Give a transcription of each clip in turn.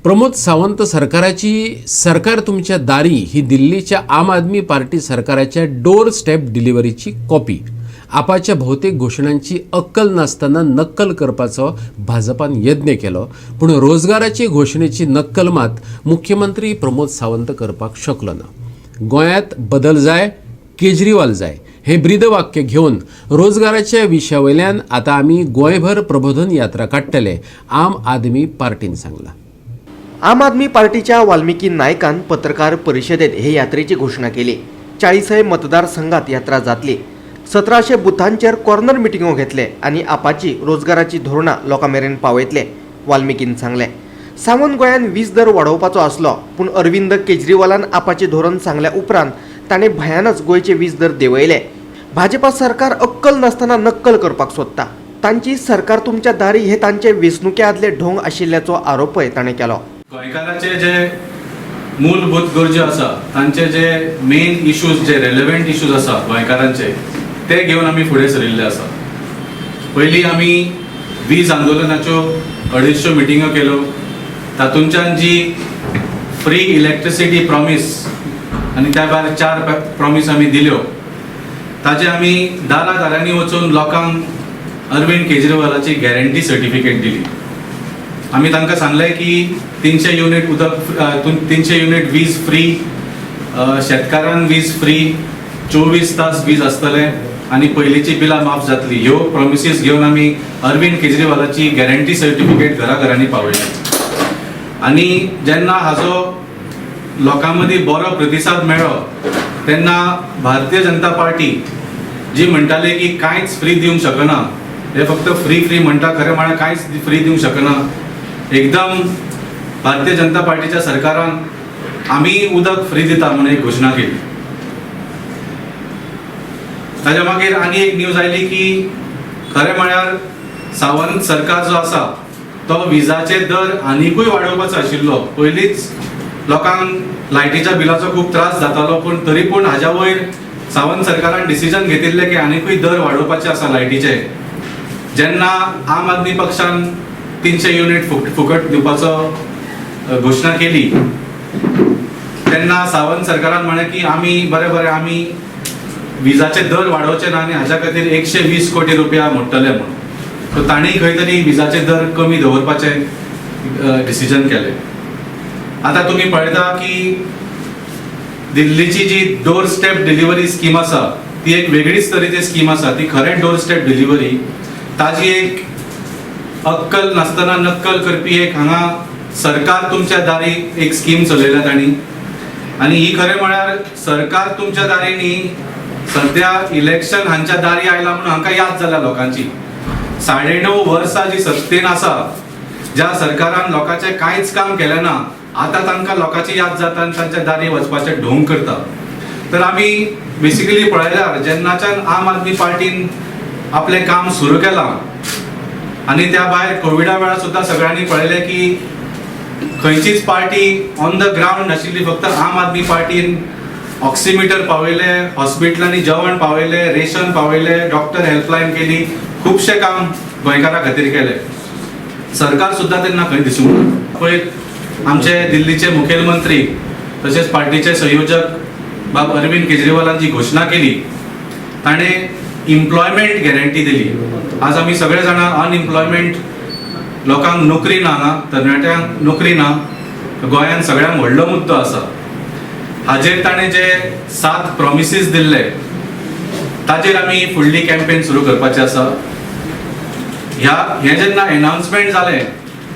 प्रमोद सावंत सरकाराची सरकार तुमच्या दारी ही दिल्लीच्या आम आदमी पार्टी सरकाराच्या डोर स्टेप डिलिव्हरीची कॉपी. आपाच्या भौतेक घोशणांची अक्कल नासतना नक्कल करपाचो भाजपान यत्न केलो, पूण रोजगाराची घोशणेची नक्कल मात मुख्यमंत्री प्रमोद सावंत करपाक शकलो ना. गोंयांत बदल जाय, केजरीवाल जाय हें ब्रीदवाक्य घेवन रोजगाराच्या विशया वयल्यान आतां आमी गोंयभर प्रबोधन यात्रा काडटले, आम आदमी पार्टीन सांगलां. आम आदमी पार्टीच्या वाल्मिकी नायकान पत्रकार परिशदेत हे यात्रेची घोशणा केली. 40 मतदारसंघात यात्रा जातली. 1700 बुथांचेर कॉर्नर मिटिंगो घेतले आनी आपाची रोजगाराची धोरणां लोकां मेरेन पावयतले. वाल्मिकीन सांगलें, सावंत गोंयान वीज दर वाडोवपाचो आसलो, पूण अरविंद केजरीवालान आपाचें धोरण सांगल्या उपरांत ताणें भंयानच गोंयचे वीज दर देंवयले. भाजपा सरकार अक्कल नासतना नक्कल करपाक सोदता. तांची सरकार तुमच्या दारी हे तांचे वेंचणुके आदले ढोंग आशिल्ल्याचो आरोपय ताणें केलो. गोंयकाराचे जे मूलभूत गरज्यो आसा, तांचे जे मेन इश्यूज, जे रेलेवंट इश्यूज आसा गोंयकारांचे, ते घेवन आमी फुडें सरिल्ले आसा. पयलीं आमी वीज आंदोलनाच्यो 250 मिटिंगो केल्यो. तातूंच्यान जी फ्री इलेक्ट्रिसिटी प्रॉमीस आनी त्या भायर चार प्रॉमीस आमी दिल्यो, ताजे आमी दारा दारांनी वचून लोकांक अरविंद केजरीवालाची गॅरंटी सर्टिफिकेट दिली. आमी तांकां सांगलें की 300 युनिट उदक, 300 युनिट वीज फ्री, शेतकारांक वीज फ्री, 24 तास वीज आसतले आनी पयलींची बिलां माफ जातली. ह्यो प्रॉमिसीस घेवन आमी अरविंद केजरीवालाची गॅरंटी सर्टिफिकेट घराघरांनी पावयली आनी जेन्ना हाजो लोकां मदीं बरो प्रतिसाद मेळ्ळो, तेन्ना भारतीय जनता पार्टी जी म्हणटाली की कांयच फ्री दिवंक शकना, हे फक्त फ्री फ्री म्हणटा, खरें म्हळ्यार कांयच फ्री दिवंक शकना, एकदम भारतीय जनता पार्टीच्या सरकारान आमी उदक फ्री दिता म्हणून एक घोशणा केली. ताच्या मागीर आनी एक न्यूज आयली की खरें म्हळ्यार सावंत सरकार जो आसा तो विजाचे दर आनिकूय वाडोवपाचो आशिल्लो. पयलींच लोकांक लायटीच्या बिलाचो खूब त्रास जातालो, पूण तरी पूण हाज्या वयर सावंत सरकारान डिसिजन घेतिल्लें की आनिकूय दर वाडोवपाचे आसा लायटीचे. जेन्ना आम आदमी पक्षान 300 युनिट फुकट दिवपाचो घोशणा केली, तेन्ना सावंत सरकारान म्हणलें की आमी बरें बरें, आमी विजाचे दर वाडोवचे ना आनी हाज्या खातीर 120 कोटी रुपया मोडटले म्हणून. सो तांणी खंय तरी विजाचे दर कमी दवरपाचे डिसिजन केलें. आतां तुमी पळयता की दिल्लीची जी डोर स्टेप डिलिव्हरी स्कीम आसा, ती एक वेगळीच तरेची स्कीम आसा. ती खरें डोर स्टेप डिलिव्हरी, ताजी एक अक्कल नासतना नक्कल करपी एक हांगा सरकार तुमच्या दारी एक स्कीम चलयल्या तांणी. आनी ही खरें म्हळ्यार सरकार तुमच्या दारी न्ही, सद्या इलेक्शन हांच्या दारी आयला म्हणून हांकां याद जाल्या लोकांची. 9.5 वर्सां जी सत्तेन आसा, ज्या सरकारान लोकांचें कांयच काम केलें ना, आतां तांकां लोकांची याद जाता आनी तांच्या दारी वचपाचें ढोंग करता. तर आमी बेसिकली पळयल्यार जेन्नाच्यान आम आदमी पार्टीन आपलें काम सुरू केलां आनी त्या भायर कोविडा वेळार सुद्दां सगळ्यांनी पळयलें की खंयचीच पार्टी ऑन the ground नाशिल्ली. फक्त आम आदमी पार्टीन ऑक्सिमिटर पावयले, हॉस्पिटलांनी जेवण पावयले, रेशन पावयले, डॉक्टर हेल्पलायन केली, खुबशें काम गोंयकारां खातीर केलें. सरकार सुद्दां तेन्ना खंय दिसूंक ना. पयर आमचे दिल्लीचे मुखेलमंत्री तशेंच पार्टीचे संयोजक बाब अरविंद केजरीवालान जी घोशणा केली, ताणें इम्प्लॉयमेंट गॅरंटी दिली. आज आमी सगळे जाणां अनएम्प्लॉयमेंट, लोकांक नोकरी ना हांगा, तरणाट्यांक नोकरी ना, गोंयांत सगळ्यांत व्हडलो मुद्दो आसा. हाजेर ताणें जे सात प्रॉमिसीस दिल्ले, ताजेर आमी फुडली कॅम्पेन सुरू करपाची आसा. ह्या हें जेन्ना एनाउन्समेंट जालें,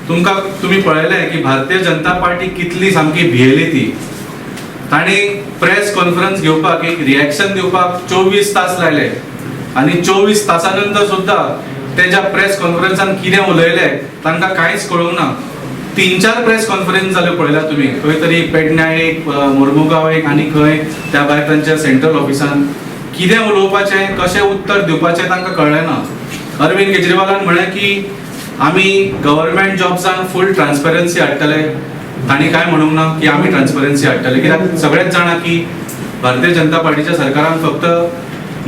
तुमकां तुमी पळयलें की भारतीय जनता पार्टी कितली सामकी भियेली ती. तांणी प्रेस कॉन्फरन्स घेवपाक, एक रिएक्शन दिवपाक 24 तास लायले आनी 24 तासा नंतर सुद्दां तेज्या प्रेस कॉन्फरन्सान कितें उलयले तांकां कांयच कळूंक ना. तीन चार प्रेस कॉन्फरन्स जाल्यो, पळयल्या तुमी, खंय तरी पेडण्या एक, मोर्मुगांव एक आनी खंय. त्या भायर तांच्या सेंट्रल ऑफिसान कितें उलोवपाचें, कशें उत्तर दिवपाचें तांकां कळ्ळें ना. अरविंद केजरीवालान म्हणलें की आमी गव्हर्मेंट जॉब्सान फूल ट्रान्सपरन्सी हाडटले. तांणी काय म्हणूंक ना की आमी ट्रान्सपरन्सी हाडटले, कित्याक सगळेच जाणा की भारतीय जनता पार्टीच्या सरकारान फक्त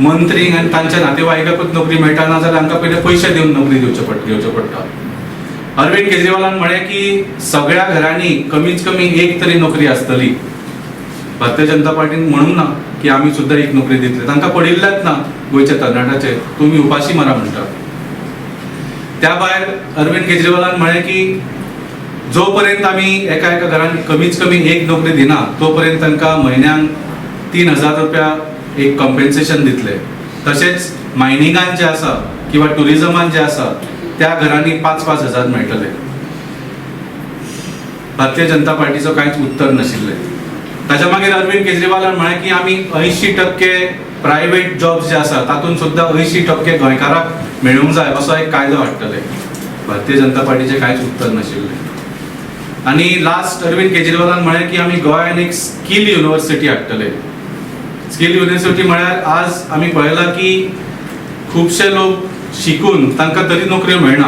मंत्री आनी तांच्या नातेवाईकाकूच नोकरी मेळटा, ना जाल्यार हांकां पयले पयशे दिवन नोकरी दिवचे पड घेवच्यो पडटा. अरविंद केजरीवालान म्हळें की सगळ्या घरांनी कमीत कमी एक तरी नोकरी आसतली. भारतीय जनता पार्टीन म्हणूंक ना की आमी सुद्दां एक नोकरी दितले. तांकां पडिल्लेच ना गोंयच्या तरणाट्याचे, तुमी उपाशी मरा म्हणटा. त्या भायर अरविंद केजरीवालान म्हळें की जो पर्यंत आमी एका एका घरान कमीत कमी एक नोकरी दिना तो पर्यंत तांकां म्हयन्यांक 3000 रुपया एक कॉम्पेन्सेशन दितले. तशेंच मायनिंगान जे आसा किंवा टुरिजमान जे आसा त्या घरांनी 5-5 हजार मेळटले. भारतीय जनता पार्टीचो कांयच उत्तर नाशिल्लें. ताच्या मागीर अरविंद केजरीवालान म्हळें की आमी 80% प्रायवेट जॉब्स जे आसा तातूंत सुद्दां 80% गोंयकाराक मेळूंक जाय असो एक कायदो हाडटले. भारतीय जनता पार्टीचें कांयच उत्तर नाशिल्लें. आनी लास्ट अरविंद केजरीवालान म्हळें की आमी गोंयान एक स्कील युनिवर्सिटी हाडटले. स्कील युनिवर्सिटी म्हळ्यार आज आमी पळयलां की खुबशे लोक शिकून तांकां तरी नोकऱ्यो मेळना.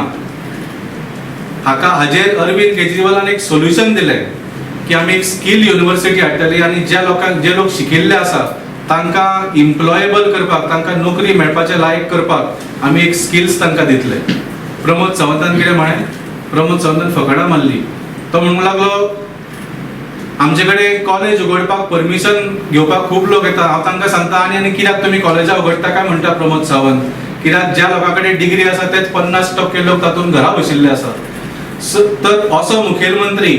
हाका हाजेर अरविंद केजरीवालान एक सोल्युशन दिलें की आमी एक स्कील युनिवर्सिटी हाडटली आनी ज्या लोकांक, जे लोक शिकिल्ले आसा तांकां इम्प्लॉयेबल करपाक, तांकां नोकरी मेळपाचे लायक करपाक आमी एक स्किल्स तांकां दितले. प्रमोद सावंतान कितें म्हळें? प्रमोद सावंतान फकाणां मारली. तो म्हणूंक लागलो, आमचे कडेन कॉलेज उगडपाक परमिशन घेवपाक खूब लोक येता. हांव तांकां सांगता, आनी आनी कित्याक तुमी कॉलेजां उगडटा काय म्हणटा प्रमोद सावंत. कित्याक ज्या लोकां कडेन डिग्री आसा तेच 50% लोक तातूंत घरा बशिल्ले आसा. तर असो मुखेलमंत्री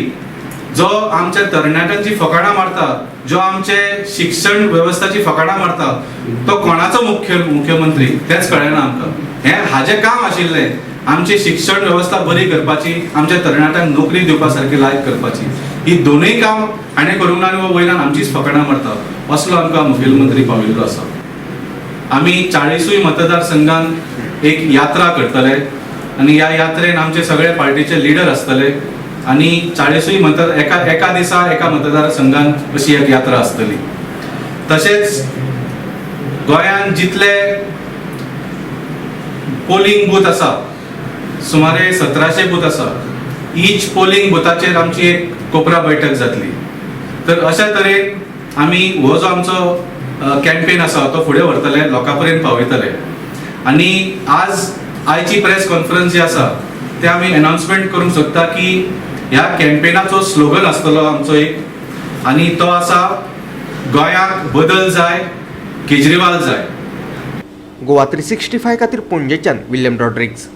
जो आमच्या तरणाट्यांची फकाणां मारता, जो आमचे शिक्षण वेवस्थाची फकाणां मारता, तो कोणाचो मुख्यमंत्री तेंच कळना आमकां. हें हाजें काम आशिल्लें आमची शिक्षण वेवस्था बरी करपाची, आमच्या तरणाट्यांक नोकरी दिवपा सारकी लायक करपाची. ही दोनूय काम हाणें करूंक ना आनी वयल्यान आमचीच फकाणां मारता. असलो आमकां मुखेलमंत्री पाविल्लो आसा. आमी 40ूय मतदारसंघात एक यात्रा करतले आनी ह्या यात्रेन आमचे सगळे पार्टीचे लिडर आसतले आनी 40ूय मत एका एका दिसा एका मतदारसंघात अशी एक यात्रा आसतली. तशेंच गोंयांत जितले पोलिंग बूथ आसा, सुमारे 1700 बूथ आसा, इच पोलिंग बुथाचेर आमची एक कोपरा बैठक जातली. तर अशा तरेन आमी हो जो आमचो कॅम्पेन आसा तो फुडें व्हरतले, लोकां पर्यंत पावयतले. आनी आज आयची प्रेस कॉन्फरन्स जी आसा ते आमी अनाउन्समेंट करूंक सोदता की ह्या कॅम्पेनाचो स्लोगन आसतलो आमचो एक आनी तो आसा, गोंयाक बदल जाय, केजरीवाल जाय. गोवा 365 खातीर पणजेच्यान विल्यम रॉड्रिग्ज.